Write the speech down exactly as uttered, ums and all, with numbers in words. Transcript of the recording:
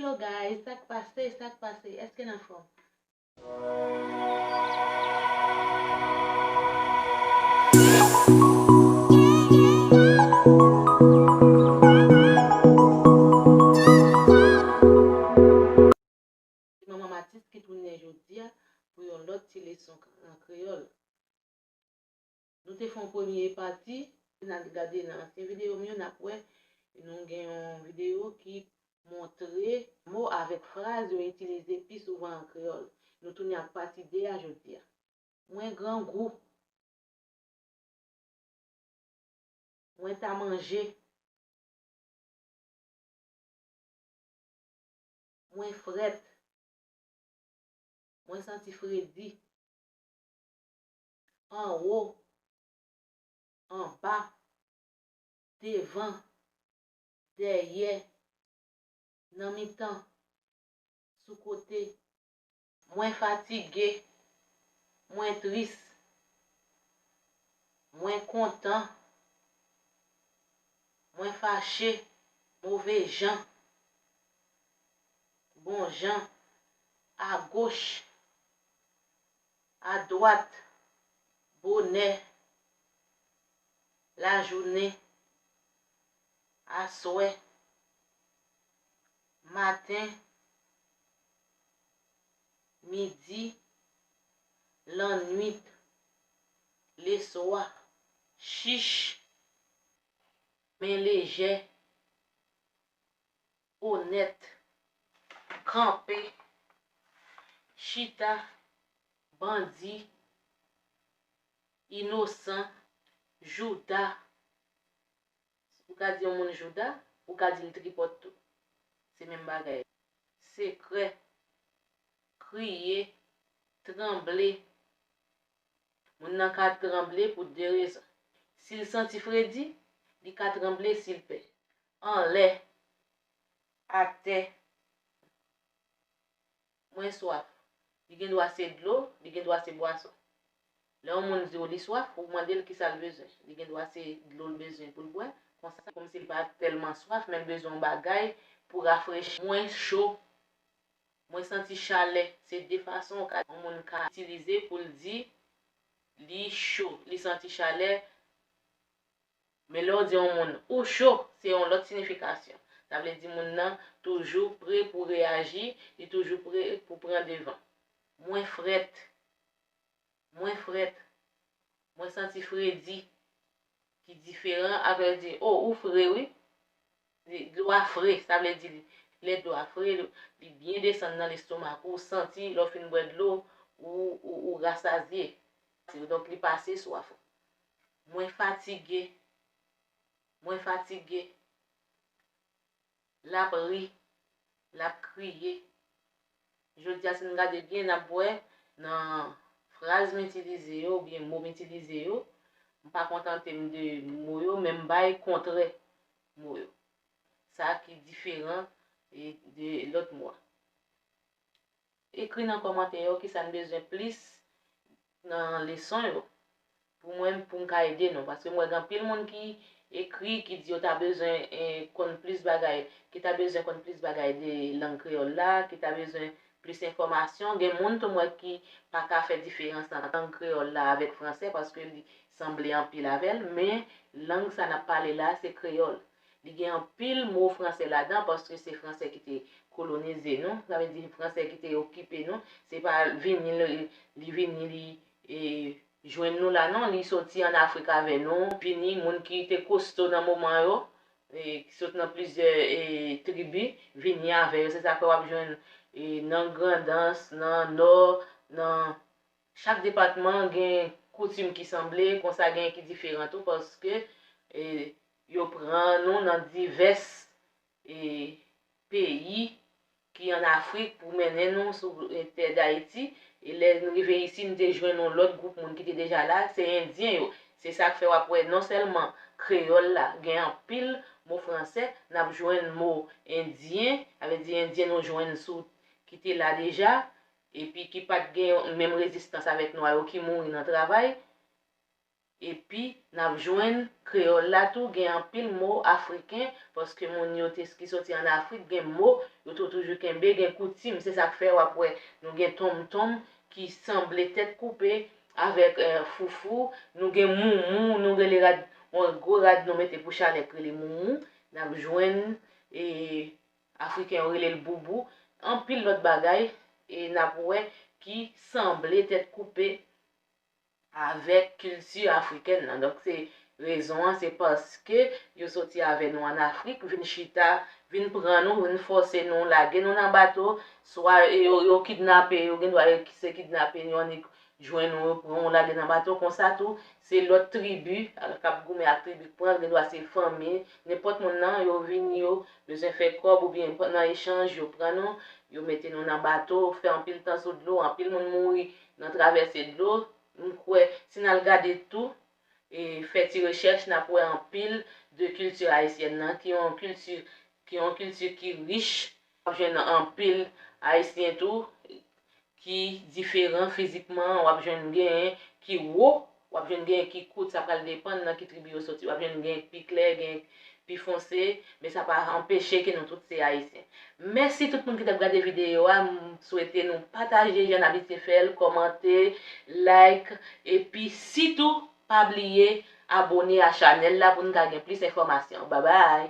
Hello guys, sa k pase, sa k pase? Èske n anfòm? Manman Matis ki tounen jodi a pou yon lòt ti leson k-, an kreyòl. Nou te fè yon premye pati, si n al gade nan ansyen videyo m yo, n ap wè nou gen yon videyo ki montre mo avèk fraz yo itilize pi souvan an kreyòl. Nou tounen ak pati de a jodi a. Mwen grangou. Mwen ta manje. Mwen frèt. Mwen santi fredi. Anwo. Anba. Devan. Dèyè. Nan mitan. Sou kote. Mwen fatige. Mwen tris. Mwen kontan. Mwen fache. Move jan. Bon jan. Agoch. Adwat. Bonè. Lajounen. Aswè. Maten. Midi. Lannwit. Leswa. Chich. Men lejè. Onèt. Kanpe. Chita. Bandi. Inosan. Jouda. Ou ka di yon moun jouda, ou ka di l tripòt tou. Se menm bagay. Sekrè, kriye, tranble. Moun nan ka tranble pou de rezon. Si l santi fredi, li ka tranble si l pè. Anlè, atè, Mwen swaf. Li gen dwa se dlo, li gen dwa se bwason. Lè yon moun di w li swaf, ou mande l kisa l bezwen. Li gen dwa se dlo l bezwen pou l bwè. Konsa, kòmsi li pa tèlman swaf, men l bezwen yon bagay pou rafrechi. Mwen cho. Mwen santi chalè. Se de fason yon ka, yon moun ka itilize pou l di li cho, li santi chalè. Men lè w di yon moun ou cho, se yon lòt siyifikasyon. Sa vle di moun nan toujou pre pou reyaji, li toujou pre pou pran devan. Mwen frèt. Mwen frèt. Mwen santi fredi. Ki diferan ak lè w di, o, ou fre wi. Li, dlo a fre, sa vle di lè dlo a fre, li, li byen desann nan lestomak ou, ou santi lè w fin bwè dlo, ou, ou, ou rasazye. Donk, li pase swaf ou. Mwen fatige. Mwen fatige. L ap ri. L ap kriye. Jodi a, si n gade byen, n ap wè nan fraz m itilize yo oubyen mo m itilize yo, m pa kontante m de mo yo, men m bay kontrè mo yo. Sa ki diferan, e, de lòt mo a. Ekri nan kòmantè yo kisa n bezwen plis nan leson yo. Pou mwen, pou m ka ede nou. Paske m wè gen anpil moun ki ekri, ki di yo ta bezwen, eh, konn plis bagay, ki ta bezwen konn plis bagay de lang kreyòl la, ki ta bezwen plis enfòmasyon. Gen moun tou m wè ki pa ka fè diferans ant lang kreyòl la avèk fransè, paske li sanble anpil avè l, men lang sa n ap pale la, se kreyòl. Li gen anpil mo fransè ladan, paske se fransè ki te kolonize nou, sa vle di fransè ki te okipe nou. Se pa vini, li, li vini, li, e, jwenn nou la, non. Li soti ann Afrik avè nou, vini, moun ki te kosto nan moman yo, e, ki sot nan plizyè, e, tribi, vini avè yo. Se sa fè w ap jwenn, e, nan Grandans, nan Nò, nan chak depatman gen koutim ki sanble, konsa gen ki diferan tou, paske, e, yo pran nou nan divès, e, peyi ki ann Afrik pou mennen nou sou, e, tè Dayiti. E lè n rive isi, n te jwenn yon lòt gwoup moun ki te deja la, se Endyen yo. Se sa k fè w ap wè non sèlman kreyòl la gen anpil mo fransè, n ap jwenn mo endyen, sa vle di endyen nou jwenn sou, ki te la deja, epi ki pa t gen menm rezistans avèk nwa yo ki mouri nan travay. Epi, n ap jwenn kreyòl la tou, gen anpil mo afriken, paske moun yo te, ki soti ann Afrik, gen mo, yo tou toujou kenbe, gen koutim. Se sa k fè w ap wè nou gen tonmtonm ki sanble tèt koupe avèk eh, foufou, nou gen moumou, nou rele rad, yon gwo rad nou mete pou chalè k rele moumou. N ap jwenn eh, Afriken yo rele l boubou, anpil lòt bagay, e n ap wè ki sanble tèt koupe avèk kilti afrikèn nan. Donk, se rezon an, se paske yo soti avè nou ann Afrik, vin chita, vin pran nou, vin fòse nou, lage nou nan bato, swa yo, yo kidnape, yo gen dwa se kidnape, yo annik jwenn ou, yo pran ou, lage nan bato. Konsa tou, se lòt tribi k ap goumen ak tribi k pran l, gen dwa se fanmi, nenpòt moun nan, yo vin, yo bezwen fè kòb oubyen nan echanj, yo pran nou, yo mete nou nan bato, fè anpil tan sou dlo, anpil moun mouri nan travèse dlo. M kwè, si n al gade tou, e fè ti rechèch, n ap wè anpil de kilti ayisyèn nan, ki yon kilti, ki yon kilti ki rich. W ap jwenn anpil Ayisyen tou ki diferan fizikman, w ap jwenn genyen ki wo, w ap jwenn genyen ki kout, sa pral depann nan ki tribi yo soti. W ap jwenn genyen ki pi klè, genyen ki pi fonse, men sa pa anpeche ke nou tout se Ayisyen. Mèsi tout moun ki t ap gade videyo a. M swete nou pataje jan n abitye fè l, kòmante, like, epi sitou pa bliye abone a chanèl la pou n ka gen plis enfòmasyon. Babay!